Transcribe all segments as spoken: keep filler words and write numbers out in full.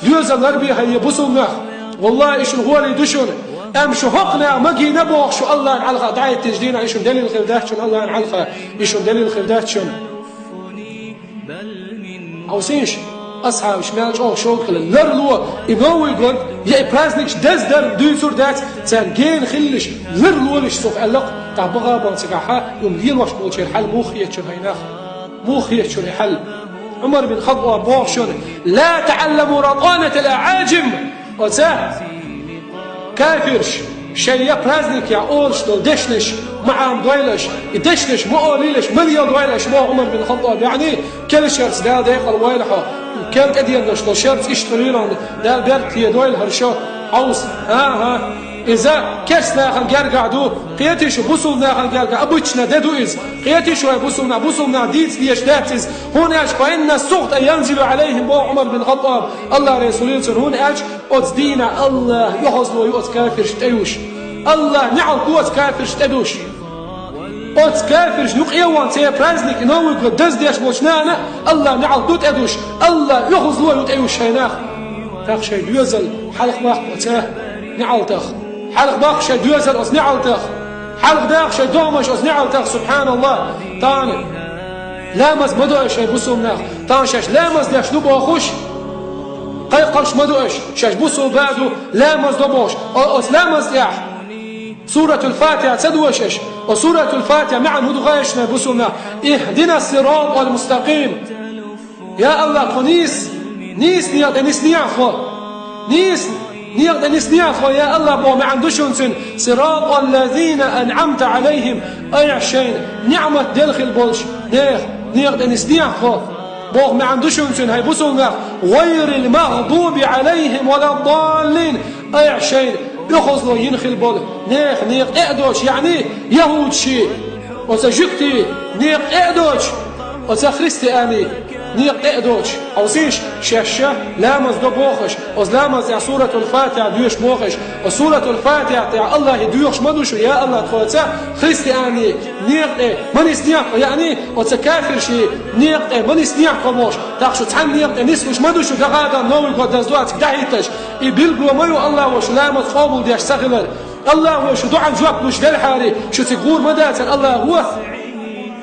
Доьзал ларбе хьайна, бусулба нах. Валлахи, и шун гӀоле ду шуна. Амма шу хӀокхунах магийна боху шу Аллахьан хьалха дӀахӀиттинчу дийнахь, и шун делил хир дац шуна Аллахьан хьалха, и шун делил хир дац шуна. Хьовсийша, асхьабаш мел чӀогӀа шовкъ хилла. Ларло, и новый год, я и праздникаш деза дар дуьйцур дац, царна гена хилалаш, ларлолаш цох аьлла-кх, тӀаккха бакъ бан цигахь, и лелош болчеран хьал муха хеташ ю хьайна? Муха хеташ ю и хьал? Ӏумар бин ХаттӀаб боху шуна: «لا تعلموا رطانة الأعاجم». Оцу кафирша шайн я праздникехь олуш долу дешнаш ма Ӏамадойла аша, и дешнаш ма олийла аша, ма леладойла аша, боху Ӏумар бин ХаттӀаб. Яъни, керла шарца Дала декъала войла хьо, керла тӀеденош долу шарца иштта хилийла хьуна, Дала беркате дойла хӀара шо, хьовса. ХӀан-хӀа. Иза керста нахана гергахь ду, кхетий шу, бусулба нахана гергахь, обычно де ду иза. Кхетий шу, вай бусулба нах, бусулба нах дийца дезаш дац иза. ХӀунда аьлча, «فإن السخط ينزل عليهم», боху Ӏумар бин ХаттӀаб. Аллахьан Расуло аьлла цунна, хӀунда аьлча оцу дийнахь Аллахьан оьгӀазло ю оцу кафиршна тӀе юш. Аллахьан неӀалт ду оцу кафиршна тӀе душ. Оцу кафиршна юкъа а вон церан праздник, и новый год деза деш болчу нахана Аллахьан неӀалт ду тӀе душ. Аллахьан оьгӀазло ю тӀе юш шайн нах. ТӀаккха шайн доьзал хьалха баккха оцу неӀалтах. Хьалха баккха шайн доьзал оцу неӀалтах. Хьалха даха шайн догӀмаш оцу неӀалтах, субхьаналлахӀ. Тахана ламаз ма до шайн бусулба нах. Тахана шаьш ламаз деш ду бохуш, кхайкхалш ма до аша, шаьш бусулба а ду, ламаз до бохуш. О-, оцу ламаз тӀехь Суратул Фатихьа ца дош аша. Оцу Суратул Фатихьа маьӀна хӀун ду хаьий шуна, бусулба нах? «اهدنا الصراط المستقيم». Я АллахӀ, тхо нийса, нийса некъа тӀе нисдехьа тхо. Нийса некъа тӀе нисдехьа тхо, я АллахӀ, боху маьӀна ду шуна цуьнан. «صراط الذين أنعمت عليهم». Айхьа шайна неӀмат делла хилла болчу нехан некъа тӀе нисдехьа тхо, боху маьӀна ду шуна цуьнан, хӀай бусулба нах. «غير المغضوب عليهم ولا الضالين». Айхьа шайна оьгӀазло йина хилла болу нехан некъа тӀе а доцуш, яъни яхӀудашийн, оцу жуьгтийн некъа тӀе а доцуш, оцу христианийн некъа тӀе а доцуш. Хьовсийша, шаьш ша ламаз до бохуш, оцу ламаз тӀехь Суратул Фатихьа доьшу бохуш, оцу Суратул Фатихьа тӀехь АллахӀе доьхуш ма ду шу, я АллахӀ, тхо оцу христианийн некъа тӀе ма нисдехьа тхо, яъни оцу кафиршийн некъа тӀе ма нисдехьа тхо бохуш. ТӀаккха шу цхьана некъа тӀе нислуш ма ду шу, даха а дан новый год даза доцург дӀахӀитташ. И билгало ма ю АллахӀо шу ламаз къобалдеш ца хилар. АллахӀо шу дуӀан жоп луш делхьара, шу цига гӀур ма дацара АллахӀо.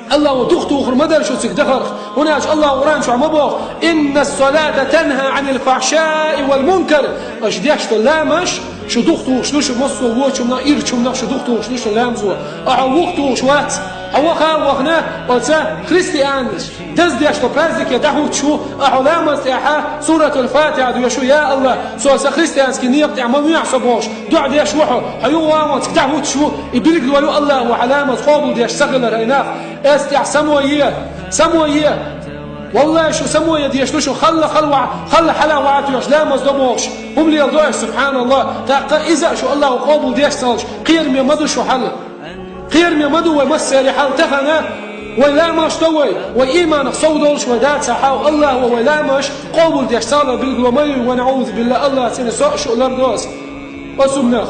АллахӀо духатухур ма дара шу цига дахарх. ХӀунда аьлча АллахӀо Къуръан чохь ма боху: «إن الصلاة تنهى عن الفحشاء والمنكر». Аша деш долу ламазаш шу духатухуш ду шу массо а вочунах, ирчунах шу духатухуш ду шу ламазо. Ахьа вухатухуш вац. Хьо ваха а вахана, оцу христианаш деза деш долу празднике дӀахӀуттуш ву, ахьа ламаз тӀехь Суратул Фатихьа доьшу, я АллахӀ, со сан христианский некъа тӀехь ма вехьа со бохуш, дуӀа деш ву хьо, хьо юха ван ван цига дӀахӀуттуш ву, и билгало ю АллахӀо хьан ламаз къобалдеш ца хилар, хӀай нах. Эс тӀехь само е, само е. Валлахи, шу само е дезаш ду шу, халла, халла ваӀ-, халла хьала ваӀа тоьхча ламаз до бохуш. ХӀума леладо аша, субхьаналлахӀ. ТӀаккха иза а шу АллахӀо къобалдеш ца хилча, кхераме ма ду шу хьал. Кхераме ма ду вай массеран хьал тахана, вай ламазаш до вай, вай ийманах сов долуш вай дацахь, АллахӀо вай ламазаш къобалдеш ца хилар билгало ма ю, ва наӀузу биллахӀ, АллахӀ цӀена со а шу а лардо аса. Бусулба нах.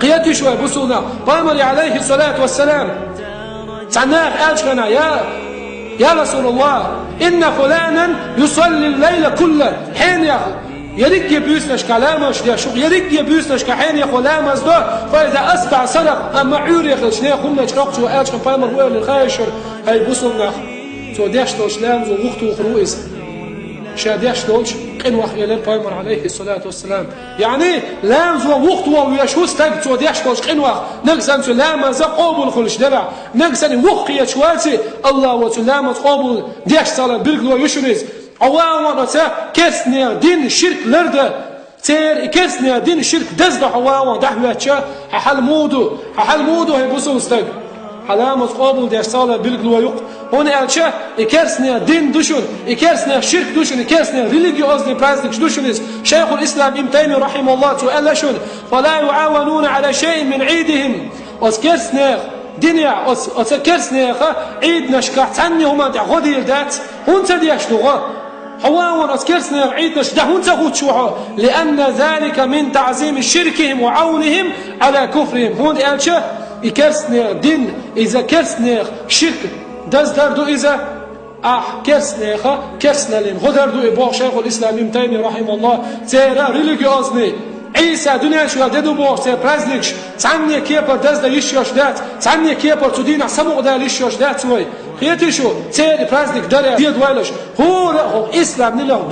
Кхетий шу вай, бусулба нах. Пайхамаре, Ӏалайхи ссалату вассалам, цхьана наха аьлча хана: «Я, я РасулаллахӀ, инна фуланан юсалли ллайла кулла». Хьенех ерриге буьйсанашка ламазаш деш ву, ерриге буьйсанашка хьенехо ламаз до, фаиза асбахьа саракъ, амма Ӏуьйре хилча нехан хӀуманаш кхокхучу аьлча, пайхамар ву элира, хаийша шуна, хӀай бусулба нах, цо деш долчу ламазо вухатухур ву иза. Ша деш долчу къинойх, элира пайхамар, Ӏалайхи ссалату вассалам. Яъни, ламазо вухатухур веш ву стаг цо деш долчу къинойх, нагахь санна цуьнан ламаз къобал хуьлуш делахь, нагахь санна вухкхеташ вацахь, АллахӀо цуьнан ламаз къобал деш ца хилар билгало ю шуна иза. Хьо ван ван оцу керстанех дин, ширк лардан, церан и керстанех дин, ширк даздан хьо ван ван дӀахӀоьттича, хьан хьал муха ду, хьан хьал муха ду, хӀай бусулба стаг? Хьан ламаз къобал деш ца хилар билгало ю-кх. ХӀунда аьлча и керстанех дин ду шуна, и керстанех ширк ду шуна, и керстанех религиозный праздникаш ду шуна иза. Шайхул-Ислам Ибн Таймия, рахьимахуллахӀ, цо аьлла шуна: «فلا يعاونون على شيء من عيدهم». Оцу керстанех динехь, оцу, оцу керстанехан Ӏийданашкахь цхьанне хӀуманна тӀехь гӀо дийр дац. ХӀунда ца деш ду гӀо? Хьо ван ван оцу керстанехан Ӏийданашка дӀа хӀунда ца хӀуттуш ву хьо? «لأن ذلك من تعظيم شركهم وعونهم على كفرهم». ХӀунда аьлча и керстанех дин, иза керстанех ширк даздар ду иза. Ахь керстнеха, керстналин гӀо дар ду и боху Шайхул Ислам Ибн Таймия, рахьимахуллах, церан религиозный, Ӏийса дуьнен чу ваьлла де ду боху церан праздникаш, цхьанне кепара даздан йиш йолуш дац, цхьанне кепара цу дийнахь самукъадаьлла йиш йолуш дац вай. Хетий шу, церан праздник даре дедавайлаш, хӀора а хӀокху ислам динах